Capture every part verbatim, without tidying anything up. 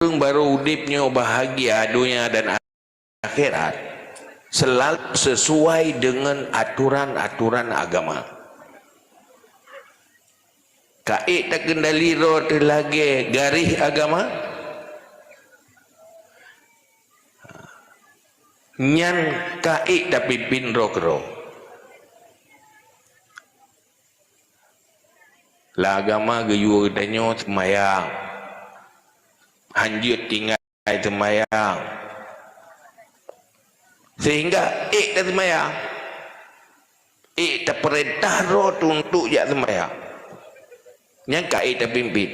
ureuëng barô udeb nyoe bahagia donya dan akhirat selalu sesuai dengan aturan-aturan agama. Ka ék takendali droe teuh lagée garéh agama, nyan ka ék tapimpén droe keudroe. Lam agama geuyue geutanyoe seumayang, hanjeuet tinggai seumayang, sehingga ék taseumayang, ék tapeurintah droe teuh untuk jak seumayang, nyan ka ék tapimpén.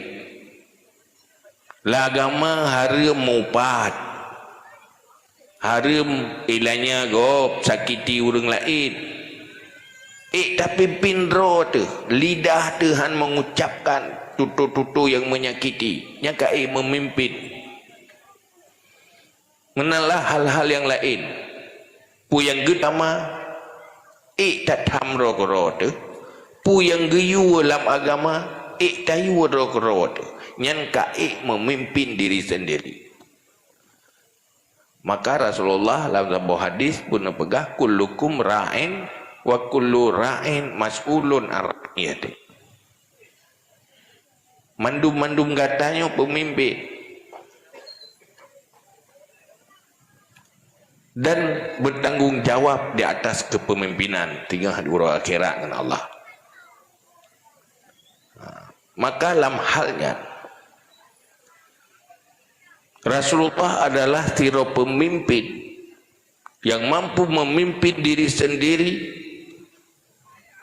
Lam agama hareuem mupat, hareuem ilanya gob sakiti ureuëng laén. Ék tapimpén droe teuh, lidah teuh han mengucapkan tutoe-tutoe nyang menyakiti, nyan ka ék meumimpén. Meunan lah hal-hal nyang laén. Peue nyang geutam, ék tatam droe keudroe teuh. Peue nyang geuyue lam agama, ék tayue droe keudroe teuh. Nyan ka ék meumimpén diri sendiri. Maka Rasulullah lam saboh hadis peuneuk peugah, "Kullukum ra'in wa kullu ra'in mas'ulun an ra'iyati." Mandum-mandum gata nyoe peumimpén dan bertanggung jawab di atas kepemimpinan teungoh di uroe akhirat ngon Allah. Ha, maka lam hal nyan, Rasulullah adalah sidroe pemimpin yang mampu memimpin diri sendiri,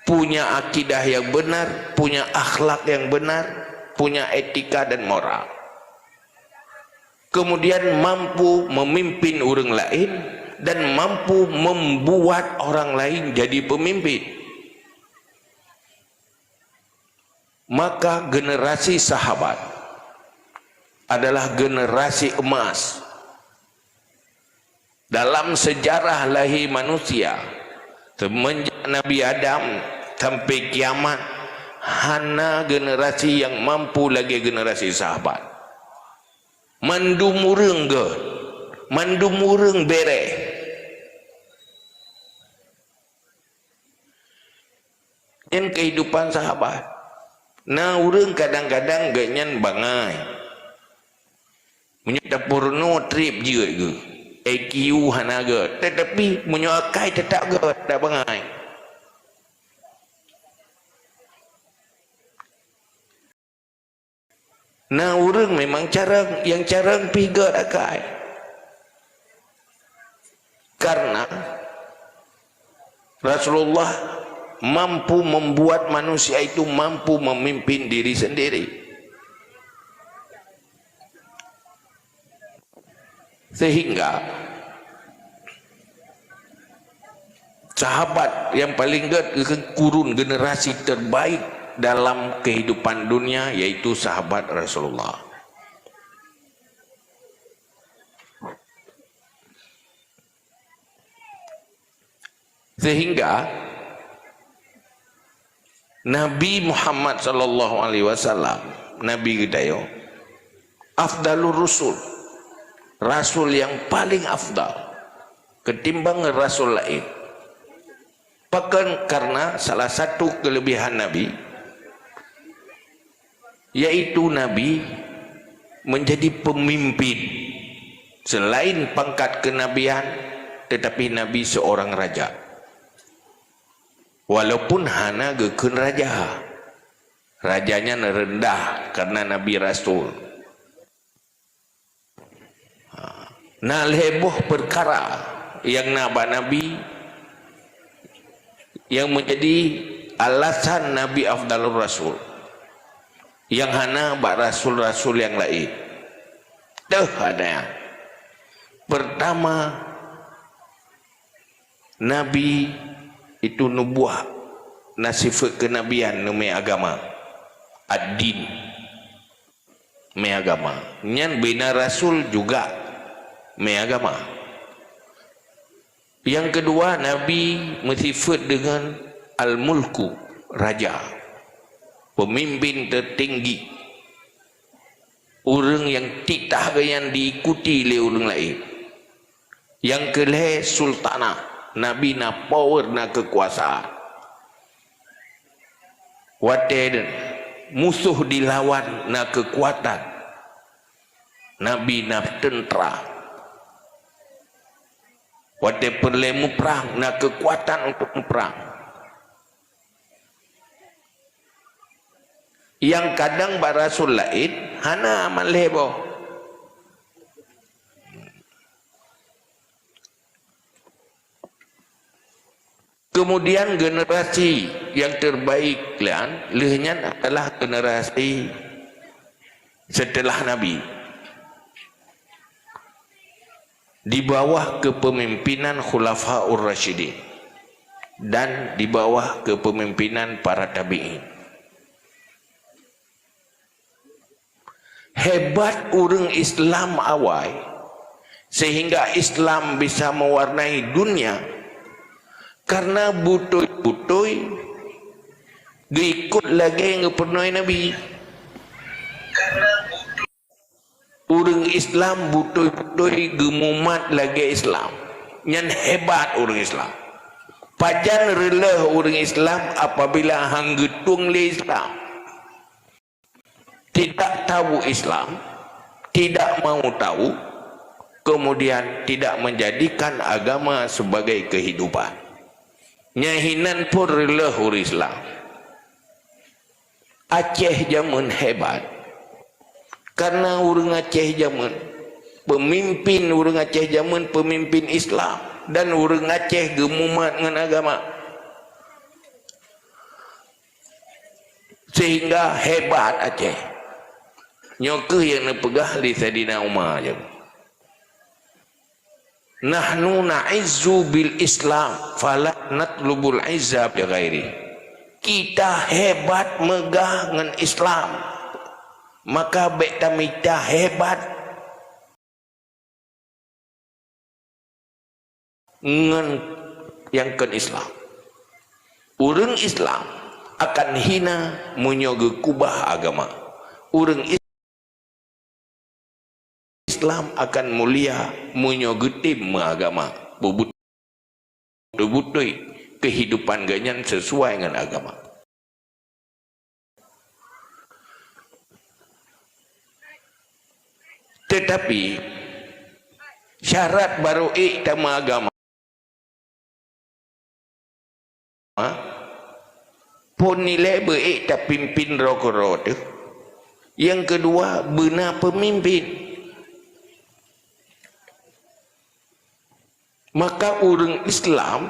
punya akidah yang benar, punya akhlak yang benar, punya etika dan moral. Kemudian mampu memimpin ureuëng laén dan mampu membuat orang lain jadi pemimpin. Maka generasi sahabat adalah generasi emas dalam sejarah lahé manusia. Semenjak Nabi Adam sampai kiamat, hana generasi nyang mampu lagée generasi sahabat. Mandum ureuëng gét, mandum ureuëng béréh. Nyan kehidupan sahabat. Na ureuëng kadang-kadang geuhnyan bangai. Meunyoe tapeurunoe treb jeuet geuh, I Q hana gét, tetapi meunyoe akai teutap gét, dak bangai. Na ureuëng memang carông, nyang carông pih gét akai. Karena Rasulullah mampu membuat manusia itu mampu memimpin diri sendiri. Sehingga sahabat yang paling gét, kurun generasi terbaik dalam kehidupan dunia, yaitu sahabat Rasulullah. Sehingga Nabi Muhammad sallallahu alaihi wasallam, Nabi geutanyoe, afdalur rusul, rasul yang paling afdal ketimbang rasul laén. Pakon? Karena salah satu kelebihan Nabi, yaitu Nabi menjadi pemimpin. Selain pangkat kenabian, tetapi Nabi seorang raja. Walaupun hana geukheun raja, raja nyan rendah karena Nabi Rasul. Ha, na lhée boh peukara nyang na bak Nabi nyang menjadi alasan Nabi afdalur rasul, nyang hana bak rasul-rasul nyang laén. Teuh ada. Pertama, Nabi itu nubuah, na sifat kenabian, neumé agama, ad-din, mé agama. Nyan bina rasul juga mé agama. Yang kedua, Nabi meusifat dengan al-mulku, raja, pemimpin tertinggi. ureuëng nyang titah geuh nyan diikuti lé ureuëng laén. Nyang keulhée sultanah, Nabi na power, na keukuasaan. Watée musoh dilawan na keukuatan, Nabi na teuntra. Watée peureulée muprang na keukuatan untuk muprang. Nyang kadang bak rasul laén hana aman lhée boh. Kemudian generasi yang terbaik leuh nyan adalah generasi setelah Nabi, di bawah kepemimpinan Khulafaur Rasyidin dan di bawah kepemimpinan para tabi'in. Hebat ureuëng Islam awai, sehingga Islam bisa mewarnai dunia, karena beutôi-beutôi geuikot lagée nyang geupeurunoe Nabi. Ureuëng Islam beutôi-beutôi geumumat lagée Islam. Nyan hebat ureuëng Islam. Pajan reuloh ureuëng Islam apabila han geutueng lé Islam? Tidak tahu Islam, tidak mau tahu, kemudian tidak menjadikan agama sebagai kehidupan. Nyan hinan pun reuloh ureuëng Islam. Aceh jameun hebat, karena ureuëng Aceh jameun, pemimpin ureuëng Aceh jameun pemimpin Islam, dan ureuëng Aceh geumumat ngon agama. Sehingga hebat Aceh. Nyoe kheueh nyang neupeugah lé Saidina Umar nyoe, "Nahnu na'izzu bil Islam, fala natlubul izza bi ghairi." Kita hebat meugah ngon Islam, maka bék tamita hebat ngon nyang kon Islam. Ureuëng Islam akan hina meunyoe geukubah agama. Ureuëng Is-, Islam akan mulia meunyoe geutem meuagama. Beubeutôi-beutôi keuhidupan geuhnyan sisuai ngon agama. Teutapi, syarat barô ék tameuagama, phon ilée beu ék tapimpén droe keudroe teuh. Nyang keudua, beuna peumimpén. Maka ureuëng Islam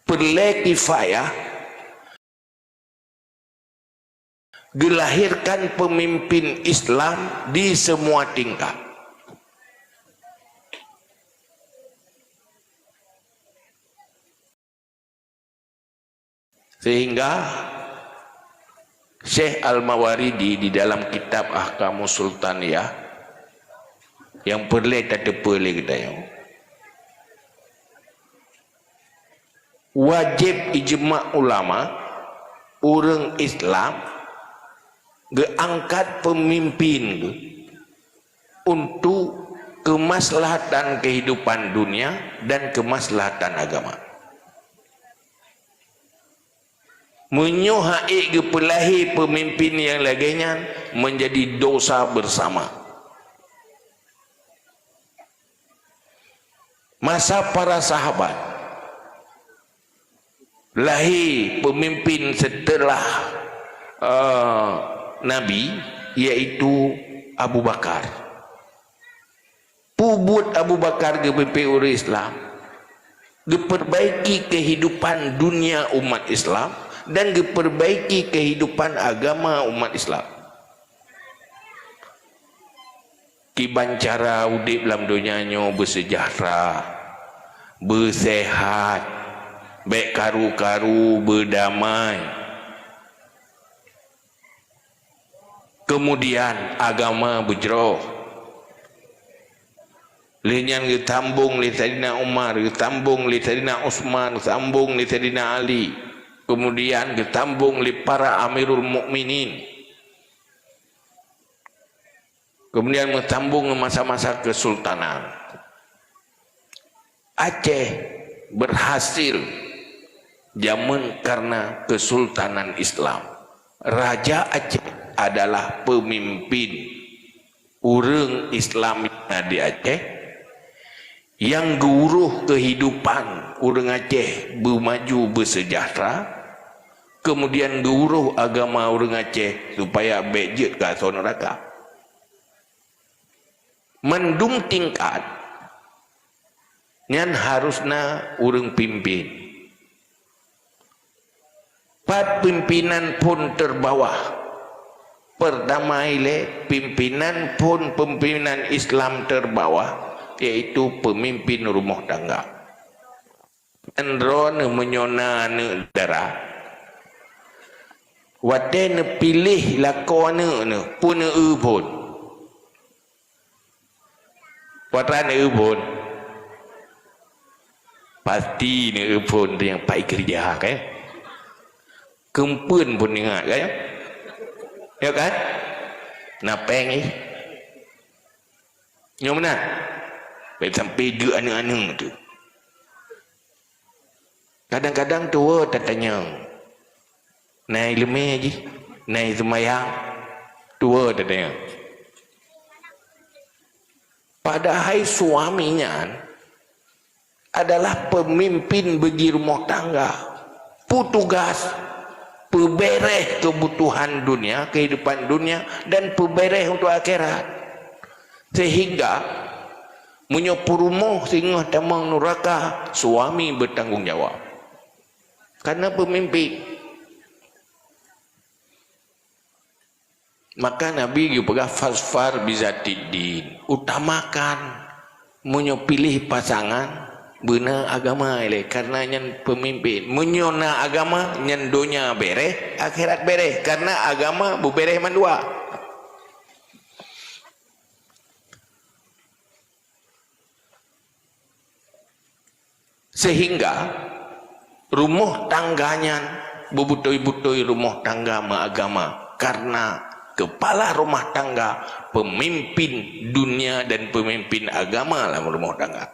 peureulée kifayah geulahirkan peumimpén Islam di seumua tingkat. Sehingga Syekh Al-Mawardi di dalam kitab Ahkamus Sultaniyah nyang peureulée tateupeue lé geutanyoe, wajéb ijma ulama, ureuëng Islam geuangkat peumimpén geuh untuk keumaslahatan keuhidupan dunia dan keumaslahatan agama. Meunyoe han ék geupeulahé peumimpén nyang lagée nyan, menjadi dosa bersama. Masa para sahabat, lahé peumimpén seuteulah, eh, Nabi, yaitu Abu Bakar. Peue buet Abu Bakar geupimpén ureuëng Islam? Geupeurbaiki keuhidupan dunia umat Islam dan geupeurbaiki keuhidupan agama umat Islam. Kiban cara udeb lam donya nyoe beuseujahteura, beuseuhat, bék karu-karu, beudamai. Keumudian agama beujroh. Lheueh nyan geusambong lé Saidina Umar, geusambong lé Saidina Utsman, geusambong lé Saidina Ali. Keumudian geusambong lé para Amirul Mukminin. Kemudian meusambong ngon masa-masa kesultanan. Aceh berhasil jameun karena kesultanan Islam. Raja Aceh adalah pemimpin ureuëng Islam nyang na di Aceh, nyang geuuroh keuhidupan ureuëng Aceh beumaju beuseujahtra, kemudian geuuroh agama ureuëng Aceh supaya bék jeuet keu asoe neuraka. Mandum tingkat nyan harus na ureuëng pimpin. Pat pimpinan phon terbawah? Pertama ilée pimpinan phon, pimpinan Islam terbawah, yaitu pemimpin rumoh tangga. Nyan droeneuh meunyoe na aneuëk dara, watée neupiléh lakoe aneuëk neuh, peue neueu phon? Watée neueu phon, pasti neueu phon nyang pai keureuja, kan? Keumpeuen phon ingat, kan? Ya kan? Na péng, eh? Nyoe meunan. Bék sampai deuk aneuëk-aneuëk tu. Kadang-kadang tuwoe tatanyong, na iéleumé jih, na iseumayang, tuwoe tatanyong. Padahai suami nyan adalah pemimpin bagi rumah tangga, peue tugas, peubereh kebutuhan dunia, kehidupan dunia, dan peubereh untuk akhirat. Sehingga meunyoe peurumoh singoh tamong nuraka, suami bertanggung jawab. Karena pemimpin. Maka Nabi geupeugah, "Fasfar bizatid din." Utamakan, meunyoe piléh pasangan beuna agama ilée, karena nyan pemimpin. Meunyoe na agama, nyan donya bereh, akhirat bereh, karena agama beubereh mandua. Sehingga rumoh tangga nyan beubutôi-butôi rumoh tangga meuagama, karena kepala rumah tangga pemimpin dunia dan pemimpin agama lam rumoh tangga.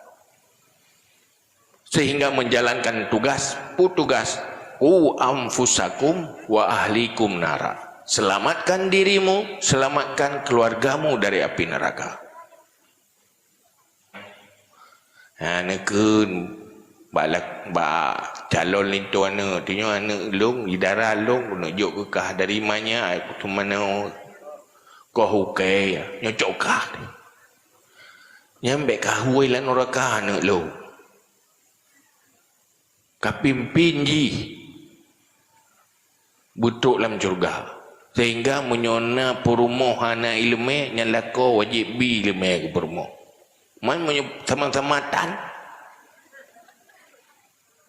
Sehingga menjalankan tugas, peue tugas, "Qu anfusakum wa ahlikum nara." Selamatkan dirimu, selamatkan keluargamu dari api neraka. Ha, neukheun bak lak-, bak calon linto aneuëk, tanyoe aneuëk lôn, di dara lôn, keuneuk jok keu kah dari manyang, ai kuteumanoe, koh ukée, nyoe cok kah. Nyan bék kah woe lam nuraka aneuëk lôn. Ka pimpin jih beutrok lam syeuruga. Sehingga meunyoe na peurumoh hana iéleumé, nyan lakoe wajéb bi iéleumé keu peurumoh. Man meunyoe sama-sama tan,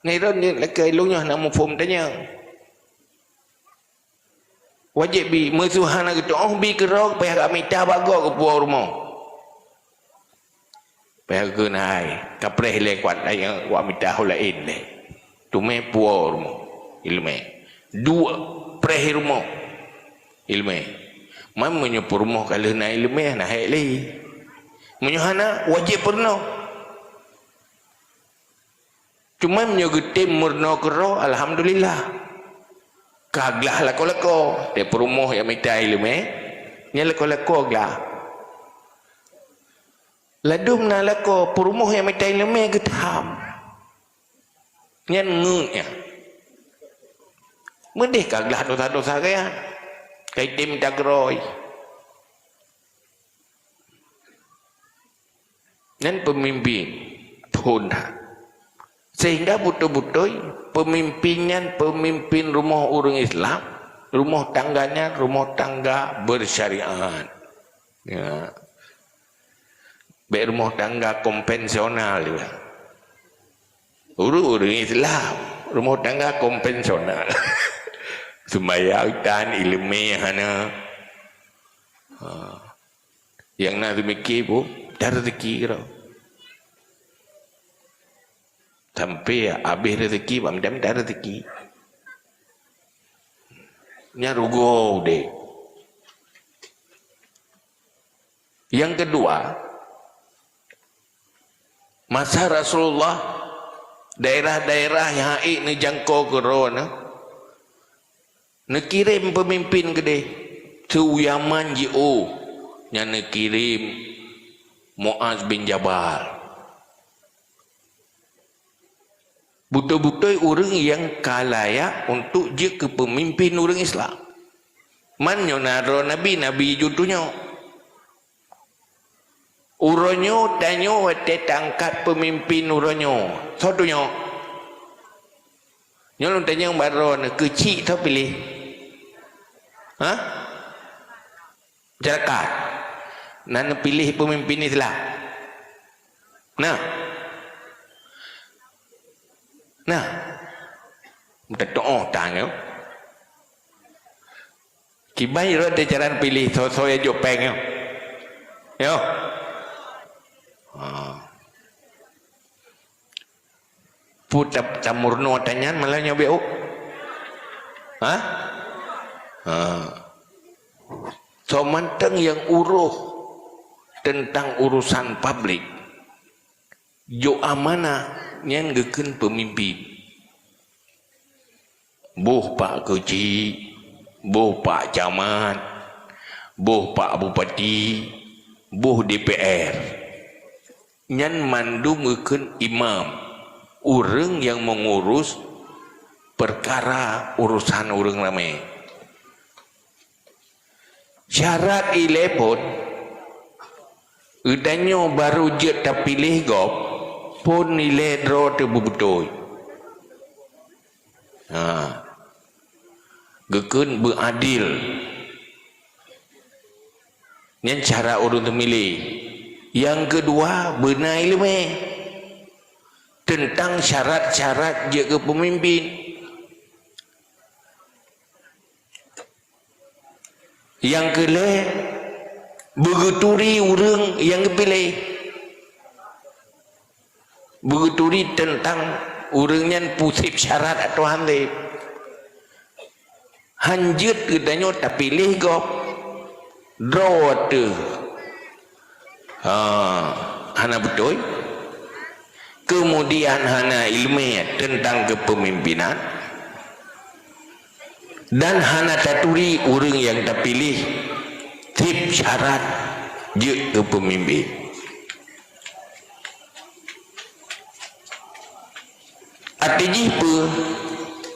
nyan droe lakée lôn nyoe hana muphom tanyong. Wajéb bi, meuseuh hana geutu'oh bi keudroe, payah ka mita bak gob keu puwoe rumoh. Payah geukheun hai, ka preh lé kuat, ai, wak mita ho laén lé. Teumé puwoe rumoh, iéleumé. Duek preh rumoh, iéleumé. Man meunyoe peurumoh ka lheueh na iéleumé, hana hék lé. Meunyoe hana, wajéb peurunoe. Cuma meunyoe geutem meurunoe keudroe, alhamdulillah. Ka glah lakoe-lakoe, teuh peurumoh nyang mita iéleumé, nyan lakoe-lakoe glah. Ladôm na lakoe peurumoh nyang mita iéleumé geutham. Nyan ngeuet nyan. Meudeh ka glah dosa-dosa gaya. Ka item mita keudroe. Nyan peumimpin phon that. Sehingga beutôi-beutôi peumimpin nyan peumimpin rumoh ureuëng Islam, rumoh tangga nyan rumoh tangga beusyariat. Ya. Bék rumoh tangga konvensional juga. Ureuëng-ureuëng Islam, rumoh tangga konvensional. Seumayang tan, iéleumé hana. Ha. Nyang na teumiki pun, dah rezeki keudroe. Sampai habéh rezeki, bak mita-mita rezeki. Nyan rugoe udeb. Nyang keudua, masa Rasulullah, daerah-daerah nyang hana ék neujangko keu droeneuh, neukirém peumimpén keudeh, si u Yaman jiôh, nyan neukirém Muaz bin Jabal. Beutôi-beutôi ureuëng nyang ka layak untuk jeuet keu peumimpén ureuëng Islam. Man nyoe na droe nabi, nabi jeuet tunyok. Uroe nyoe tanyoe watée taangkat peumimpén uroe nyoe, soe tunyok? Nyoe lôn tanyong bak droeneuh, keuchik soe piléh? Hah? Masyarakat. Na neupiléh peumimpén Islam? Na? Na? Meutateuôh tanyoe. Kiban droe teuh cara neupiléh soe-soe nyang jok péng nyoe? Nyoe. Ha. Peue ta-, tameurunoe tanyan malam nyoe beu? Ha? Ha. Soe mantong nyang urôh teuntang urusan publik, jok amanah nyan geukheun peumimpén. Boh pak keuchik, boh pak camat, boh pak bupati, boh D P R. Nyan mandum geukheun imam, ureuëng nyang meungurus peukara urusan ureuëng ramé. Syarat ilée phon, geutanyoe barô jeuet tapiléh gob, phon ilée droe teuh beubeutôi. Ha. Geukheun beuadil. Nyan cara ureuëng teumiléh. Nyang keudua, beuna iéleumé teuntang syarat-syarat jeuet keu peumimpén. Nyang keu lhée, beugeuturi ureuëng nyang geupiléh. Beugeuturi teuntang ureuëng nyan peue sép syarat atawa hán sép. Hán jeuet geutanyoe tapiléh gob droe teuh. Ha, hana beutôi. Keumudian hana iéleumé teuntang keupeumimpénan. Dan hana taturi ureuëng nyang tapiléh sép syarat jeuet keu peumimpén. Até jih peue,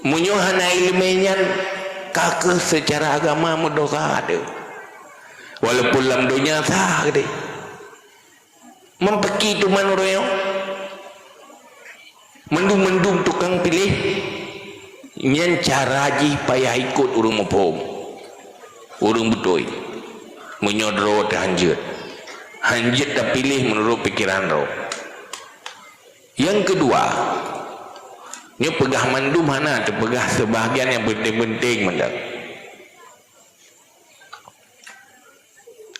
meunyoe hana iéleumé nyan ka kheueh seucara agama meudosa teuh. Walaupun lam donya sah keudeh. Meupeuki teuma uroe nyoe? Mandum-mandum tukang piléh nyan cara jih payah ikot ureuëng muphom, ureuëng beutôi. Meunyoe droe teuh hán jeuet, hán jeuet tapiléh meunurot pikeran droe. Nyang keudua, nyoe peugah mandum hana teupeugah, seubahgian nyang peunteng-peunteng mantong.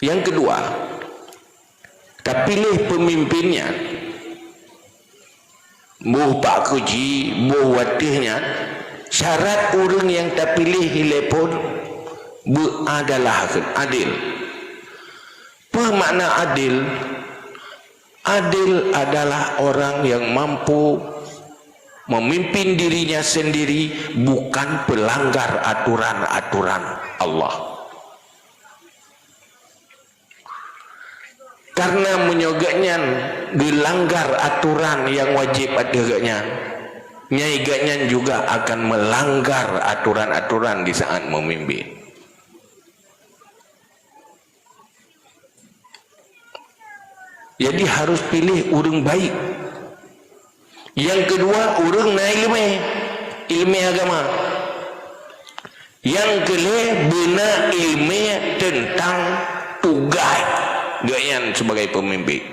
Nyang keudua, tapiléh peumimpén nyan, boh pak keuchik, boh watée nyan, syarat ureuëng nyang tapiléh ilée phon beuadalah, adil. Peue makna adil? Adil adalah orang yang mampu memimpin dirinya sendiri, bukan pelanggar aturan-aturan Allah. Karena meunyoe geuhnyan geulanggar aturan nyang wajéb ateueh geuhnyan, nyan geuhnyan juga akan melanggar aturan-aturan di saat memimpin. Jadi harus piléh ureuëng baik. Nyang keudua, ureuëng na iéleumé, iéleumé agama. Nyang keulhée, beuna iéleumé teuntang tugaih geuhnyan sibagai peumimpén.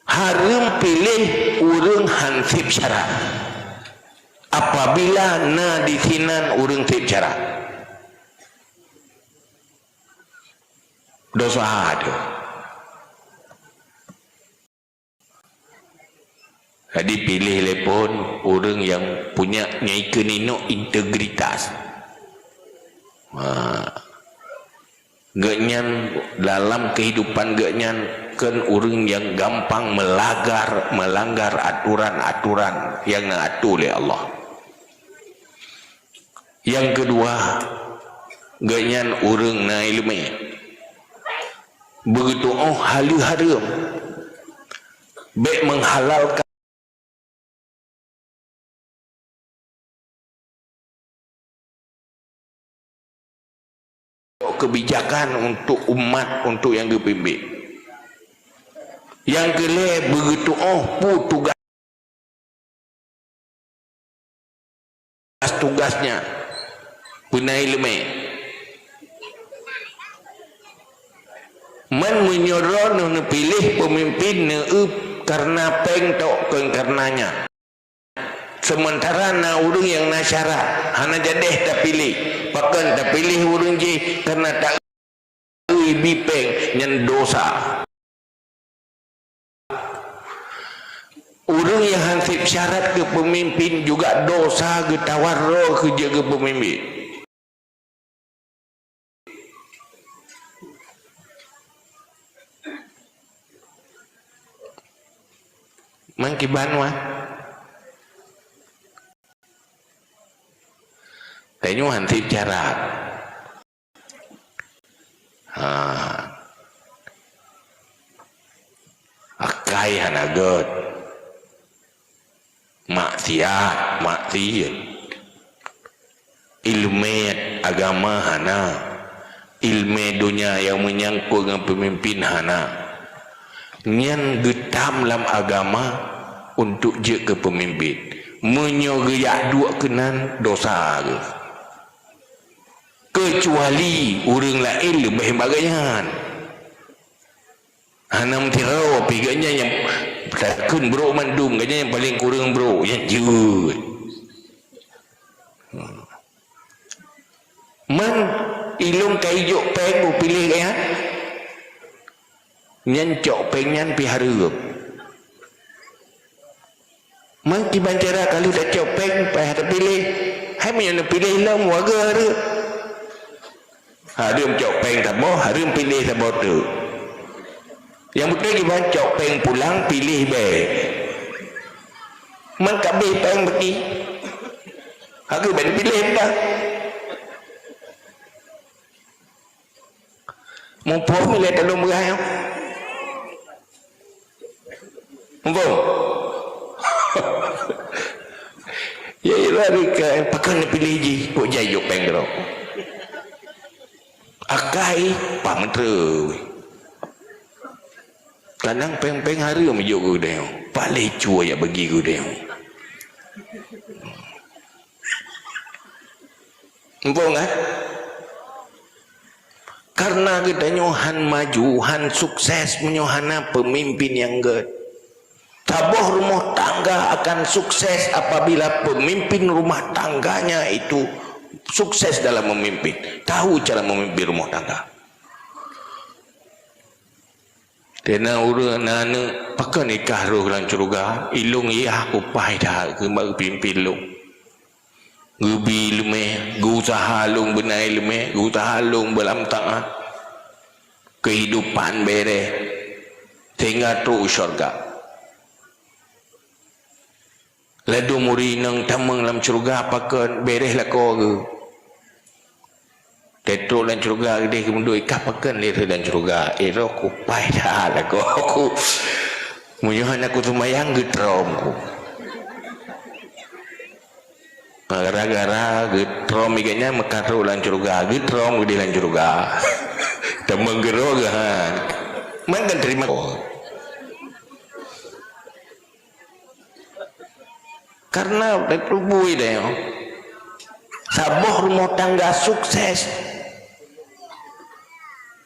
Hareuem piléh ureuëng hán sép syarat. Apabila na disinan ureuëng sép syarat, dosa teuh. Jadi piléh lé phon ureuëng nyang punya, nyang ikeu ninok integritas. Geuhnyan dalam keuhidupan geuhnyan kon ureuëng nyang gampang meulagar, meulanggar atoran-atoran nyang na atô lé Allah. Nyang keudua, geuhnyan ureuëng na iéleumé. Beugeutuoh haleue hareuem, bék meuhalalkan keubijakan untuk umat, untuk nyang geupimpén. Nyang keulhée, beugeutuoh peue tugaih tugas-tugasnya, beuna iéleumé. Man meunyoe droeneuh neupiléh peumimpén neueu kareuna péng tok kon kareuna nyan. Seumeuntara na ureuëng nyang na syarat, hana jadéh tapiléh, pakon tapiléh ureuëng jih kareuna ta ui bi péng nyan dosa. Ureuëng nyang han sép syarat keu peumimpén juga dosa geutawar droe keu jeuet keu peumimpén. Meukiban wah. Tanyoe han sép syarat. Ha. Akai hana gét. Maksiat, maksiat. Iéleumé agama hana. Iéleumé donya nyang meunyangkot ngon peumimpén hana. Nyan geutam lam agama untuk jeuet keu peumimpén. Meunyoe geujak duek keunan, dosa geuh. Keucuali ureuëng laén leubeh bagai nyan. Hana meusidroe pih geuhnyan nyang takheun brok mandum, geuhnyan nyang paleng kureueng brok, nyan jeuet. Man ilôn ka ijok péng u piléh geuhnyan. Nyan cok péng nyan pih hareuem. Meukiban cara ka lheueh tacok péng, payah tapiléh. Hai meunyoe neupiléh lom, wagoe hareuem. Hareuem cok péng saboh, hareuem piléh saboh teuk. Nyang beutôi kiban cok péng pulang, piléh bèe. Man ka abéh péng bagi. Hareuem bèe neupiléh dah. Muphom ilèe talôn beurah nyoe. Muphom? Ya, ya, lari ka, pakon neupiléh jih, kok jai jok péng droe. Akai, pah meuteue. Kadang péng-péng hareuem jok keu geutanyoe. Paléh cue jak bagi keu geutanyoe. Muphom kan? Karena geutanyoe han maju, han sukses meunyoe hana peumimpin nyang gèt. Saboh rumoh tangga akan sukses apabila pemimpin rumah tangganya itu sukses dalam memimpin, tahu cara memimpin rumah tangga. Teuma ureueng na aneuk, pakon ikah rhoh lam syeuruga, ilôn yah upah that keu bak pimpin lôn. Geubi leumeh, geuusaha lôn beuna ileumeh, geuusaha lôn beulam taat. Keuhidupan bereh, sehingga trok u syeuruga. Ladôm ureueng inong tamong lam syeuruga pakon bereh lakoe geuh. Teutrok lam syeuruga geudeh geumeuduek ikah pakon lé rhot lam syeuruga. Eh, roh kupai that lakoe ku. Meunyoe hana kuseumayang geutrom ku. Gara-gara geutrom ié geuhnyan meukatrok lam syeuruga, geutrom geudeh lam syeuruga. Tamong geuro geuhan. Man kan terima. Karena beutôi deh, saboh rumoh tangga sukses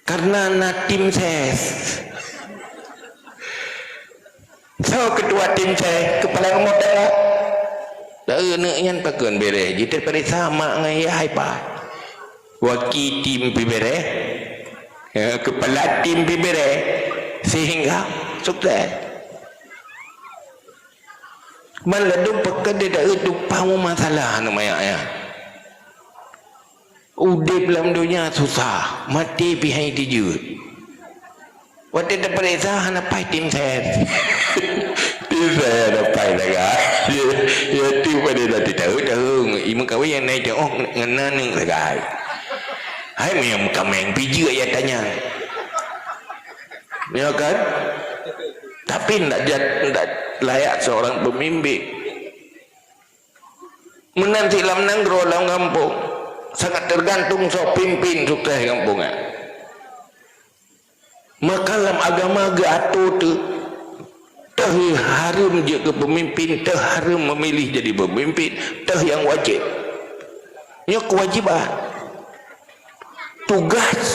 karena na tim ses. Soe keutua tim ses? Keupala rumoh tangga. Taeu aneuk nyan pakon bereh, jiteupeuriksa mak ngon yah hai pat. Waki tim pih bereh, ya, keupala tim pih bereh, sehingga sukses. Man ladôm pakon deuh taeu tumpah mu masalah aneuk manyak nyan. Udeb lam donya susah, maté pih hai tijeuet. Watée tapareksa hana paih tim ses. Tim ses hana paih sagai. Ya, ya, tim pada dah tahu, tahu. Imeukawen nyang naik jauh ngon na neuk sagai. Hai meunyoe meukaméng pih jeuet ya tanya. Ya kan? Tapi ndak jat, ndak layak seorang pemimpin. Meunan cit lam nanggroe, lam gampông, sangat teugantung soe pimpin sukses gampông nyan. Maka lam agama geuatoe teuh, teuh hareuem jeuet keu peumimpin, teuh hareuem meumiléh jadi peumimpin, teuh nyang wajéb. Nyoe keuwajéban. Tugaih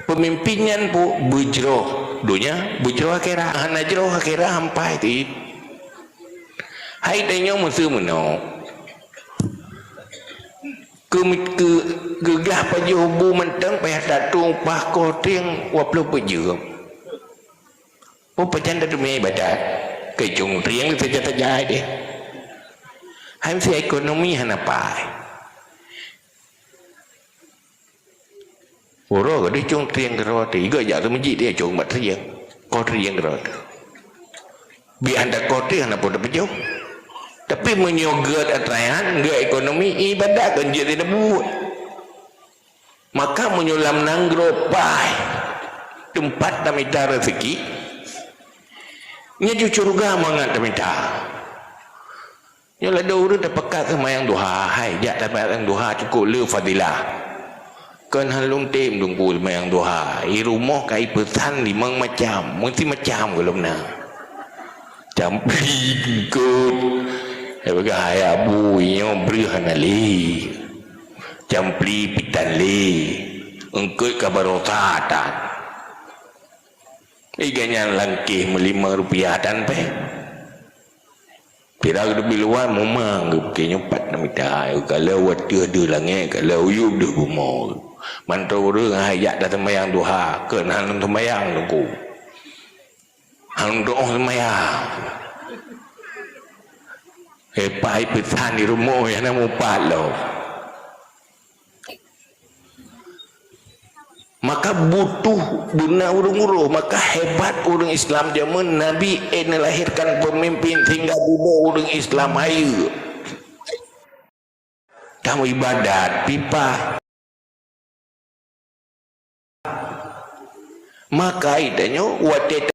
peumimpin nyan pu-, beujroh donya, beujroh akhirat. Hana jroh akhirat, ampai ti. Hai tanyoe meuseu meunoe. Keu, keu, geugah pajoh bu mantong payah tatong upah koh trieng dua ploh peuet jeuem. Oh, pajan tateumé ibadat. Keu cuntrieng saja-saja deh. Hai meuseu ekonomi hana pai. Uroe ka dicuntrieng keudroe teuh, iga jak keu meujiek dia cong bak trieng. Koh trieng keudroe teuh. Bi hana koh teuh hana peue tapeujong. Tapi meunyoe gét atrayan, gét ekonomi, ibadat kon jeuet tabuet. Maka meunyoe lam nanggroe paih teumpat tamita rezeki, nyoe ju syeuruga mangat tamita. Nyoe ladôm ureuëng tapeugah seumayang duha, hai jak seumayang duha cukôp le fadilah. Kon hana lôn tem Teungku seumayang duha, i rumoh ka ipeusan limong macam, meusti macam gohlom na. Campli eungkôt, tapeugah hai abu, nyoe breuh hana le. Campli pih tan le, eungkôt ka baroesa tan. Iga nyan langkéh meulimong rupiah tan péng. Pira geuteubiet luwa mumang geupike nyoe pat na mita, kalau wateueh deuh langét, kalau uyueb deuh bumoe. Mantong ureuëng hai jak taseumayang duha, keu hana seumayang Teungku. Hana doh seumayang. Eh, pai peusan di rumoh, hana mupat lom. Maka butuh beuna ureuëng uroe, maka hebat ureuëng Islam jameun Nabi, eh, neulahirkan peumimpin sehingga bunoe ureuëng Islam hayeue. Kamoe ibadat, pipah. Maka itanyoe watée